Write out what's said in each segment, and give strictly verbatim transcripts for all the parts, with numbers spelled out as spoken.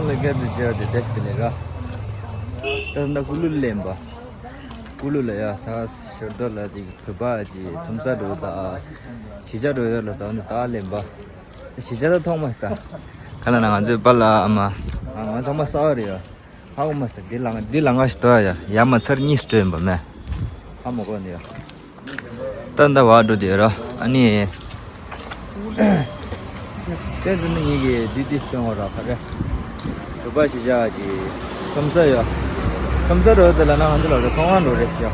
སྐད་དུ་བརྗོད་དེ་བདེ་སྟེ་ལས་ར། ད་ད་ཀུ་ལུ་ལེན་པ། ཀུ་ལུ་ལ་ཡ་ད་ཞོར་དོ་ལ་དེ་བོད་པ་ཅི་ཐོམ་ས་འགྲོ་ད། གཞིས་ཆགས་འགྲོ་ཡ་ལ་ཟ་ནི་ད་ལེན་པ། གཞིས་ཆགས་ད་ཐོག་མ་སི་ད། ག་ལ་ན་ང་ཚོའི་པཱ་ལགས་ཨ་མ། ང་ཚང་མ་གསར་པ་རེད་ཡ། ཧ་གོ་མ་སོང་། འདི་ལ་འདི་ལ་ང་ཞིག་ལྟོས་ཡ། ཡ་མ་ཚར་གཉིས་སྤྲོད་ཡིན་པ་མེད། ཧ་མ་གོ་འདི་ཡ། ད་ད་བ་འགྲོ་དེ་ར། ཨ་ནི། དེ་འདི་ནི་ངེད་ཀྱི་འདི་འདི་སྟོན་འོ་ར་ཁ་རེ། བོད་པ་གཞིས་ཆགས་ཀྱི་ཁྲོམ་ས་ཡོད། ཁྲོམ་ས་འགྲོ་དེ་ལ་ན་ང་ཚོ་ལ་ར་ཚོང་ཁང་འགྲོ་རེད་ཤག་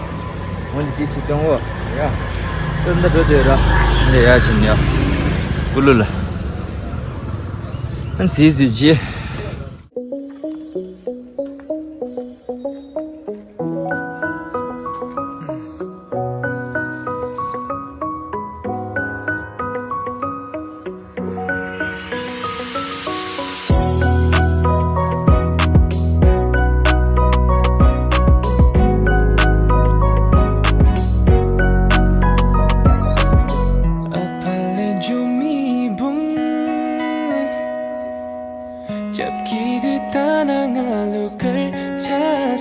འོ་འདི་འདི་སྟོན་འོ་ཡ། ད་ད་འགྲོ་དེ་ར། འདི་ཡ་ཕྱིན་ཡ། ཀུ་ལུ་ལ། ཨ་ཟི་ཟི་ཇི། ལྕགས་ཀྱི་དུས་ད་ན་ང་ལུ་གར་ཆ་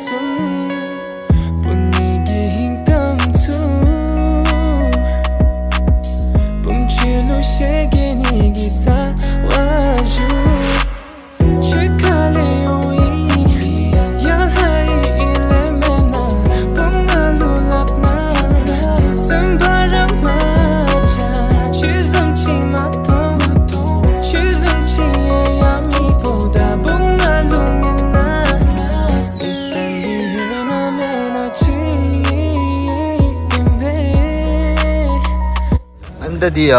སོང་། སྤུན་ནི་གི་ཧིང་གཏམ་ཚུ། སྤུན་ཆེ་ལུ་ཤེས་གི་ནི་གི་ཚ་བ་ཞུ། ཆུ་ཁ་ལེ་ཡོང་ཡི་ཡ་ལྷ་ཡི་ཨི་ལེ་མེ་ན། སྤུན་ང་ལུ་ལབ་ན་སེམས་པ་ར་མ་ཆ། ཆུ་ཟམ་ཆི་མ་ཐོང་། ཆུ་ཟམ་ཆི་ཡེ་ཡ་མི་པོ་ད་སྤུན་ང་ལུ་ངན་ན། ཨི་སེམས་ཡི་ཡོད་ན་མེད་ན་ཆི་ཡིན་པས། ཨ་ནི་ད་འདི་ཡ།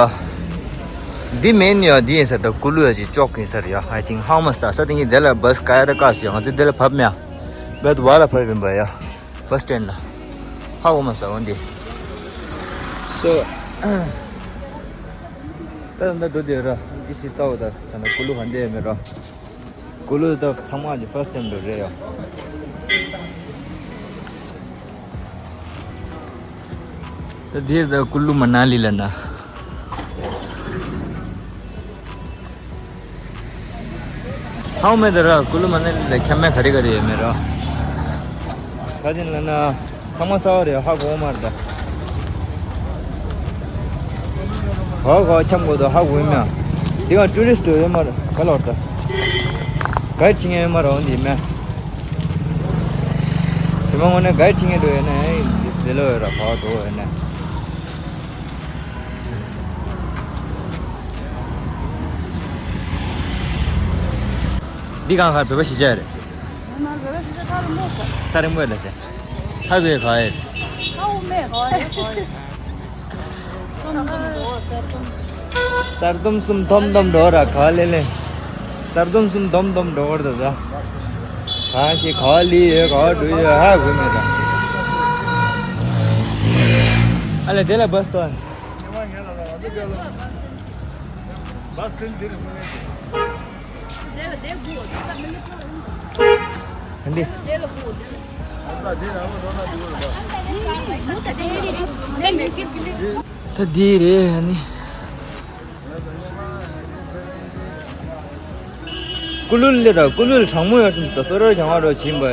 འདི་མེན་ཡ། འདི་ཡིན་ས། ད་ཀུ་ལུ་ཡ་ཅིག་ཅོག་ཡིན་ས་རེད་ཡ། I think how much ད་ས་དེ་ཉིད་དེ་ལ་བཱས་ག་ཡ་ད་བཀག་སོང་ཡ། ང་ཚོ་དེ་ལ་བབས་མེད་ཡ། བད་བ་ལ་བབས་ཡིན་པ་ཡ། བཱས་སི་ཊེན་ཌ་ལ། ཧ་གོ་མ་ས་འོ་འདི། སོ། ད་ད་འགྲོ་དེ་ར། འདི་སི་ལྟ་བ་ད་ད་ན་ཀུ་ལུ་ག་འདི་ཡ་མེད་ར། ཀུ་ལུ་ད་ཚང་མ་གི་ཕར་སི་ཊེམ་འགྲོ་རེད་ཡ། ད་དེར་ད་ཀུ་ལུ་མ་ན་ལི་ལ་ན། ཧའོ་མེད་ད་ར། ཀུ་ལུ་མ་ན་ལི་ལ་ཁྱམས་མེད་ག་རེ་ག་རེ་ཡོད་མེད་ར། ག་ཅིན་ལ་ན། ཚང་མ་གསར་པ་རེད། ཧ་གོ་མ་རེད་ད། ག་ག་འཁྱམ་དགོས་དོ་ཧ་གོ་མེད། འདི་ག་ཊུ་རི་སི་ཊི་ཡོད་མ་རེད། ག་ལོར་ད། གའིཌ་བྱེད་མཁན་ཡོད་མ་རེད། འོ་འདི་མེད། དེ་མ་ངོ་ནས་གའིཌ་བྱེད་མཁན་འགྲོ་ཡོད་ན་ཨེ་འདི་ལོ་ཡོད་ར། ག་འགྲོ་ཡོད་ན། འདི་གང་ག་བོད་པ་གཞིས་ཆགས་རེད། ས་རིང་པོ་ལ་ཟེར། ཧ་གོ་ཡ་ག་ཡ། ཧ་གོ་མེད་ག་ཡ་ག་ཡ། གསར་དུམ་གསུམ་དོམ་དོམ་འགྲོ་ར་ག་ལེ་ལེ། གསར་དུམ་གསུམ་དོམ་དོམ་འགྲོ་གར་ད་ད། ག་ཞིག་ག་ལི་ཡོད་ག་འགྲོ་ཡོད་ཧ་གོ་མེད་ད། ཨ་ལེ་དེ་ལ་བཱས་ཏོ། བཱས་ཁན་དེ་རེད་མ་ནས། ད་འདི། ད་འདི་རེད་ཨ་ནི། ཀུ་ལུ་ལི་ར་ཀུ་ལུ་ལི་གྲང་མོ་ཡོད་སུམ་ད་སོ་ར་གྱང་བ་རོ་བྱིན་པ་ཡ།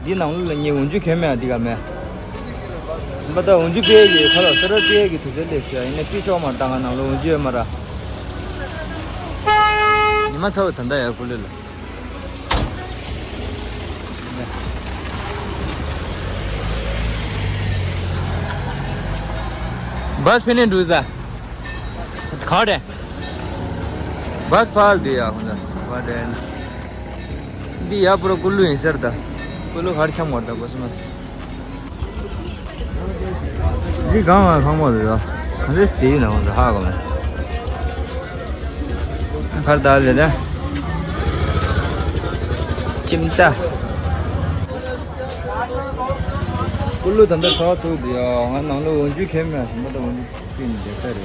འདི་ནང་ལོགས་ལ་ངའི་འོན་ཆུ་གྱོན་མེད་འདི་ག་མེད། མ་ད་འོན་ཆུ་པེ་གི་ཁ་ལ་སོ་ར་པེ་གི་དུས་ཚོད་ལས་ཤི་ཡ་ཡིན་ན་ཕི་ཆོག་མ་ད་ང་ནང་ལོགས་འོན་ཆུ་ཡོད་མ་ར། ཉི་མ་ཚ་བོ་ད་ད་ཡ་ཀུ་ལུ་ལ། བཱས་ཕེ་ནེ་འགྲོ་ད། ག་རེ། བཱས་ཕར་འདི་ཡ་ཧུན་ད་བ་དན། འདི་ཡ་པུ་ར་ཀུ་ལུ་ཡིན་ཟེར་ད། ཀུ་ལུ་གར་འཁྱམ་བར་ད་བཱས་མ། འདི་གང་ང་ཁང་པ་རེད་ཡ། ག་འདྲས་དེ་ཡིན་ན་ཧུན་ད་ཧ་གོ་མེད། གར་ད་ལེ་ད། ཅིམ་ད། ཀུ་ལུ་ད་ལྟ་ཚ་བ་ཚུགས་འདུག་ཡ། ང་ནང་ལོགས་འོན་ཆུ་གྱོན་མེད་ཞིམ་པོ་ད་འོན་ཆུ་གྱོན་བསྡད་ས་རེད།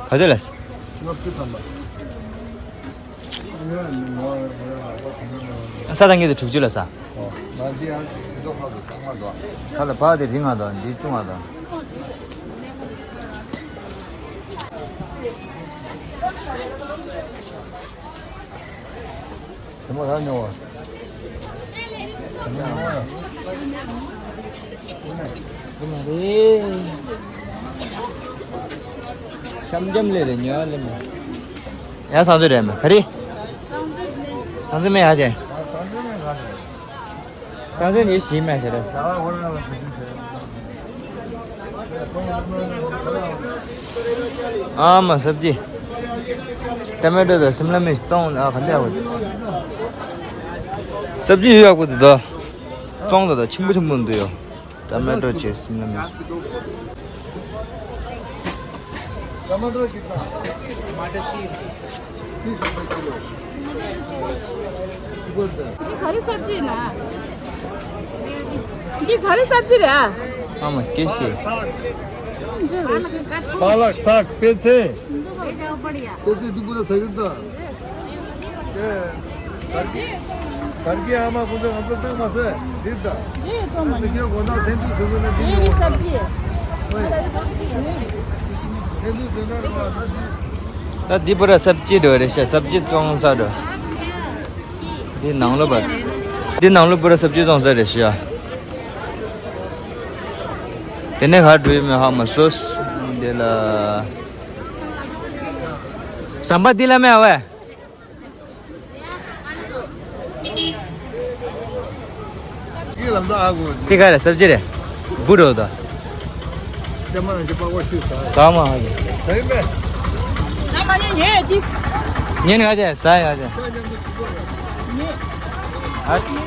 ག་ཚོད་ལ། ལྔ་བཅུ་ཐམ་པ། ས་དང་གི་དུ་དྲུག་ཅུ་ལ་ས། ཨོ། ང་འདི་ཡང་འདི་ཚོ་ཁ་དུ་ཚང་མ་འདུག་ཁ་ལ་ཕ་དེ་རིང་ང་དང་འདི་ཅུང་ང་དང་། དེ་མ་རང་ཉོ་བ། དེ་མ་ཉོ་བ་ཡ། དེ་མ་རེད། འཆམ་འཆམ་ལས་རེད་ཉོ་ལས་མ། ཡ་སང་ཚོད་རེད་མ་ག་རེ། སང་ཚོད་མེད་ཡ་ཅན། སང་ཚོད་ནི་ཞིམ་མ་ཞེ་རེད། ཨ་མ་སབ་ཇི། ཏ་མེ་ཊོ་དང་སིམ་ལ་མིར་ཙོང་ཨ་ག་འདྲ་ཡག་པོ། སབ་ཇི་ཡོད་ཡག་པོ་འདུག་ད། ཙོང་དང་ད་ཆེན་པོ་ཆེན་པོ་འདུག་ཡོ། ཏ་མེ་ཊོ་བྱས་སིམ་ལ་མིར། टमाटर कितना? टमाटर तीस। तीस रुपए किलो। ये घरी सब्जी है ना? ये घरी सब्जी है? हाँ, मस्के से। पालक साग, पेंचे। पेंचे दुपुर सगता। ये करके, करके आमा कुछ हम तो तक मसे दीदा। ये तो मनी। ये गोंदा थे तो सुबह ने ये भी सब्जी है। ད་འདི་པུ་ར་སབ་ཅི་འགྲོ་རེད་ཤག་སབ་ཅི་བཙོང་ས་འགྲོ། འདི་ནང་ལོ་པ། འདི་ནང་ལོ་པུ་ར་སབ་ཅི་བཙོང་ས་རེད་ཤག་དེ་ནས་ག་འགྲོ་ཡི་མེད་ཧ་མ་སོས། འདི་ལ། ཟམ་པ་འདི་ལ་མེད་ཨ་ཝེ། ये लंबा आगो। ठीक है, सब्जी रे। बुढ़ो तो। जमा ना जपा वो शू सा। सामा आ गया। सही में। सामा ने ये जिस। ये नहीं आ जाए, साय आ जाए। अच्छा।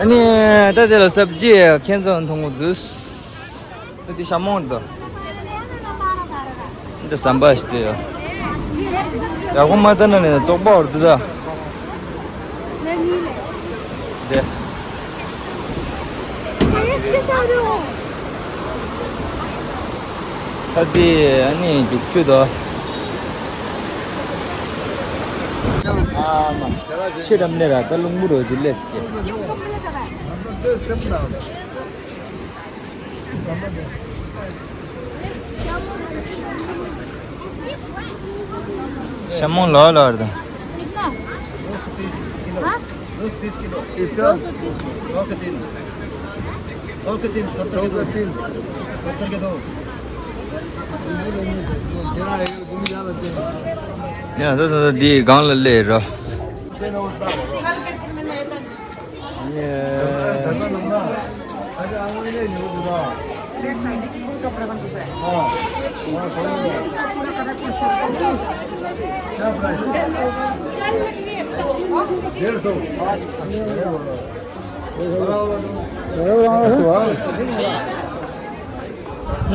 अनि त तेरो सब्जी खेल्छ भने थुङ्गो जुस। ད་འདི་ཤ་མོང་འདུག་འདི་ཟམ་པ་ཞིག་དེ་ཡོད། ཡག་པོ་མ་ལྟ་ན་ནི་བཙོག་པ་འོར་འདུག་ད། དེ། ད་འདི་ཨ་ནི་རྒྱུག་ཆུ་དོ། ཨ་མ། ཕྱི་རམ་ནས་ར་ད་རླུང་བུ་རོ་ཇི་ལེས་ཀྱི། ཤ་མོང་ལོ་ལོ་རེད། कितना? हाँ? दो सौ तीस किलो। इसका? दो सौ तीस। सौ के तीन। सौ के तीन, सत्तर के दो। सौ के तीन। सत्तर के दो। तेरा है, घूम जा रहे हैं। ཡ་ད་ད་ད་འདི་སྒང་ལ་སླེབས་རོ།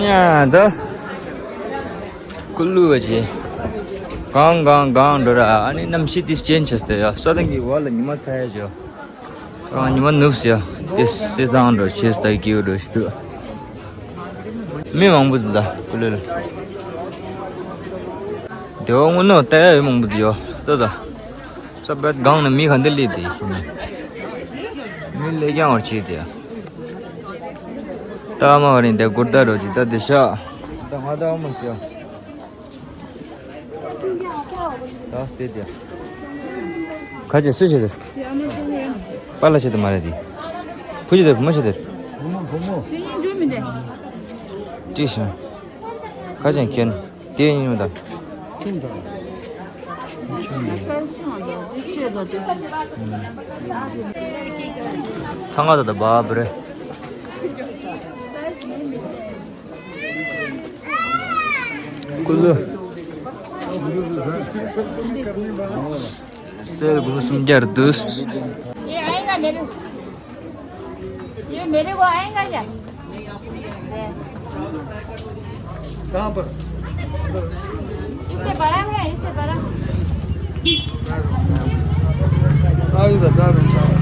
ཡ་ད། ཀུ་ལུ་བ་ཅི། གང་གང་གང་འགྲོ་ར་ཨ་ནི་གནམ་གཤིས་དེ་ཅན་ཆེས་ཏེ་ཡ་ས་དང་གི་བ་ལ་ཉི་མ་ཚ་ཡ་ཇོ། གང་ཉི་མ་ནུབ་སི་ཡ། དེ་སི་སང་འགྲོ་ཆེས་ཏ་ཀིའུ་འགྲོ་ཞི་དུ། མི་མང་པོ་འདུག་ད་ཀུ་ལུ་ལ། དེ་བ་དངོས་གནས་ལྟ་ཡ་ཡོད་མང་པོ་འདུག་ཡོ་ད་ད། ས་བད་སྒང་ནས་མི་ག་འདི་སླེབས་དེ་ཤི་ནས། མི་སླེབས་ཀྱང་བར་བྱེད་དེ་ཡ། ད་མ་ག་རིང་དེ་གུར་ད་རོ་ཅི་ད་དེ་ཤ། ད་ང་ད་མ་ཤ། ད་སྟེ་དེ། ཁ་ཅེ་སུ་ཤེས་དེར། པཱ་ལ་ཤེས་དེ་མ་རེད་དེ། བུ་ཅི་དེར་བུ་མོ་ཤེས་དེར། བུ་མོ་བུ་མོ། ཀྲིས་ཤིང་། ཁ་ཅན་ཁྱེན། དེ་ཡིན་མི་ད། ཁྱེན་ད། ཚང་ང་ད་ད་བ་བ་རེད། ཀུ་ལུ། སེར་སྒོར་སུམ་བརྒྱ་བསྡུས། ये आएगा मेरे, ये मेरे को आएगा क्या? कहाँ पर? इससे बड़ा है, इससे बड़ा। आ इधर, आ इधर।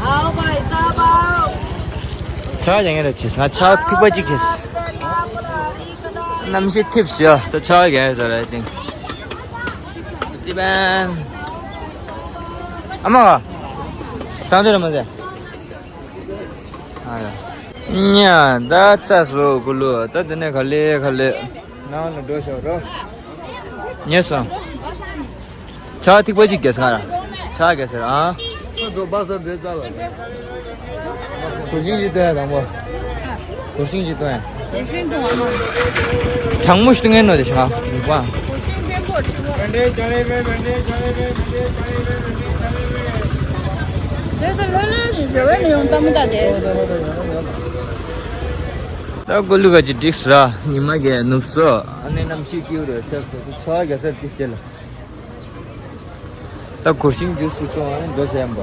आओ भाई साहब, आओ। ཆ་ཡང་ཡང་རེ་ཆེ་ས་ཆ་ཐིགས་པ་གཅིག་གིས། གནམ་གཤིས་ཐིབས་སུ་ཡ་ད་ཆ་ཡང་ཡང་ཟ་ར་ཏིང་། ཏི་བན། ཨ་མ་ག་སང་ཚོད་ར་མ་ཟེ། ཨ་ཡ། ཉ་ད་ཚ་སོ་གུ་ལུ་ད་དེ་ནས་ག་ལེ་ག་ལེ་ནང་ལ་འགྲོ་ཤོག་རོ། ཉེ་སོང་། ཆ་ཐིགས་པ་ཅིག་རྒྱས་སོང་ར། ཆ་རྒྱས་ཟེར་ཨ། ཁོ་ཚོ་སྦ་སར་འདྲེ་རྩ་ལ། གུར་ཤིང་ཅིག་སྟོན་ཡ་དང་པོ། གུར་ཤིང་ཅིག་སྟོན་ཡ། གུར་ཤིང་སྟོན་བ་མ། གྲང་མོ་ཞིག་སྟོན་ངེས་ནོ་དེ་ཤ་མི་པ། གུར་ཤིང་བེམ་པོ་ཆུ་བོ། དེ་ཚོ་ལྷོད་ལྷོད་ནས་རེ་བས་ནས་ཡོང་ཙམ་ད་དེ། ད་གོ་ལུ་ག་ཅིག་འགྲིག་སོང་ར། ཉི་མ་གས་ནུབ་སོ། ཨ་ནེ་གནམ་གཤིས་སྐྱིད་རེད་སེ་སོ་ཆ་ག་སེ་ཏི་སེ་ལ། ད་གུར་ཤིང་དུས་སུ་གཏོང་བ་ནི་འགྲོ་ཟེར་ཡམ་པ།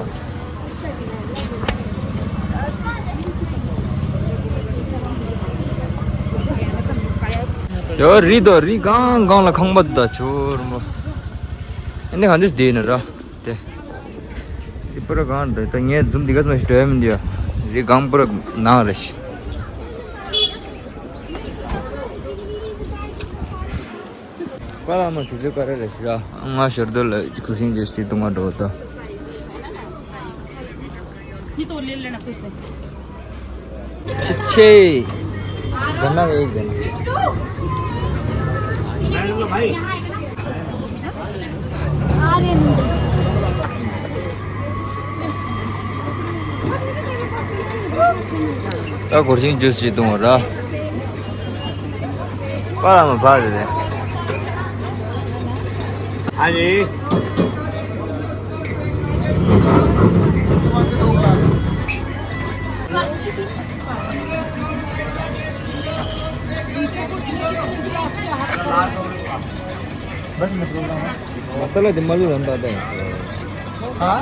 ཡོ་རི་དོ་རི་གང་གང་ལ་ཁང་པ་དུ་ད་ཆུ་རུ་མོ། ཨ་ནི་གང་དུས་བསྡད་ནི་ར་དེ། དེ་པུ་ར་གང་འདྲ་ད་ངས་འཛུམ་འདི་ག་ཙམ་ཞིག་འགྲོ་ཡ་མི་འདུག་ཡ། རི་གང་པུ་ར་ནང་རེ་ཞིག་པ་ལ་མ་དུས་ཚོད་ག་རེ་རེད་ཤག་ང་ཞོར་དུ་ལ་གུས་ཤིང་རྗེས་སུ་དུ་མ་འགྲོ་ད། ཆེ་ཆེ། དེ་ན་ཡིག་དེ་ན། ད་གུས་ཤིང་རྗེས་སུ་དུ་མ་ར། པ་ལ་མ་པ་རེད་རེད། ཨ་ནི། མ་ས་ལ་དེ་མ་ལུས་རང་ད་ལྟ་ཡིན། हाँ?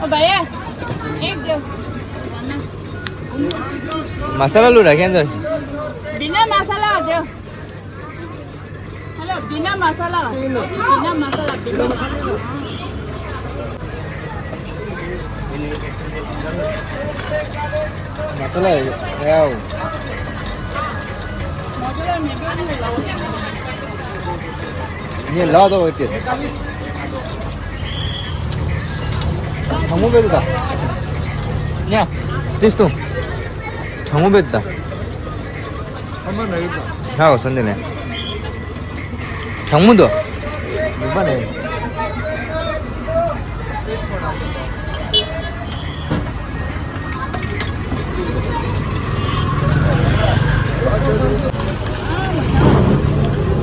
ओ भैया, एक दो। मसाला लू रखे हैं तो। बिना मसाला आ जाओ। हेलो, बिना मसाला। बिना मसाला, बिना मसाला। मसाला है, क्या हो? ངས་ལག་ཏུ་འོས་ཏེ། གྲང་མོ་བེད་ད། ཉ། ཏིས་ཏུ། གྲང་མོ་བེད་ད། ཚང་མ་ན་གི་ད། ཧ་གོ་སོང་དེ་ནས། གྲང་མོ་འདུག་མི་པ་ནས།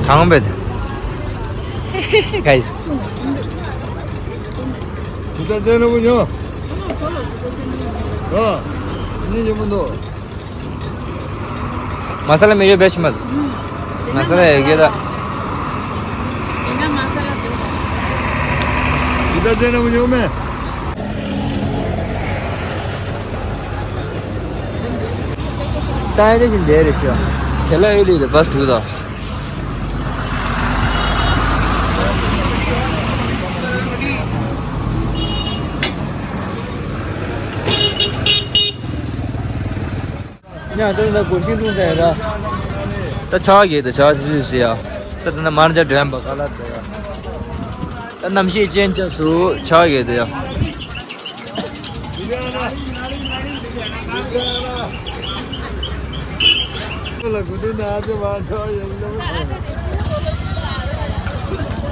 གྲང་བེད། Guys. ཇི་ལྟར་བཙན་ནོ་བུ་ཉོ། ཨ། ཉིན་ཉིན་མོ་འདུག་མ་ས་ལ་མི་ཡོད་པས་ཤི་མ། མ་ས་ལ་ཡོད་གི་ད། ཇི་ལྟར་བཙན་ནོ་བུ་ཉོ་མེ། ད་ཡ་དེ་བཞིན་དེ་རེད་ཤོ། དེ་ལ་ཡོད་ལི་དེ་བས་དུ་ད། ཉ་ད་ད་གོ་ཤིང་ཐུང་ཟེར་ར། ད་ཆག་གི་ད་ཆག་ཅི་ཅི་ཟེར་ཡ། ད་ད་ན་མར་ཇ་འདྲེན་པ་ག་ལ་ད་ཡ། ད་གནམ་གཤིས་ཅན་ཅན་སུ་ཆག་གི་ད་ཡ།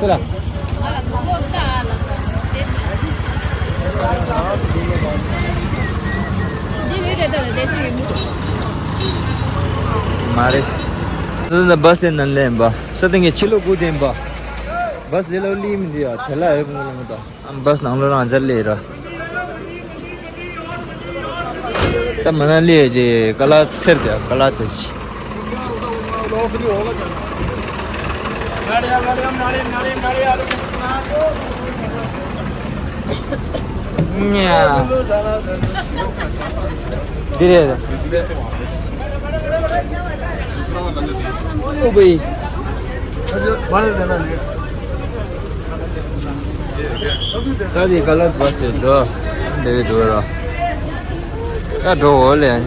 སུ་ལ། མ་རེད། འདི་ནི་བ་སི་ནང་ལེན་པ། ས་སྟེང་གི་ཕྱི་ལོགས་སྒུག་བསྡད་པ། བ་སི་ལ་ལི་མི་འདི་ཡ་དེ་ལ་ཨེ་བུང་ལ་མི་ད། བ་སི་ནང་ལོགས་རང་འཇར་ལས་ར། ད་མ་ན་ལི་ཡ་ཀ་ལ་ཚེར་དེ་ཀ་ལ་དེ་ཅི། ཉ། འདི་རེད། ཨོ་བེ། ད་དེ་ག་ལ་བ་སེ་འགྲོ། འདི་འགྲོ་ར། ད་འགྲོ་འོ་ལེ།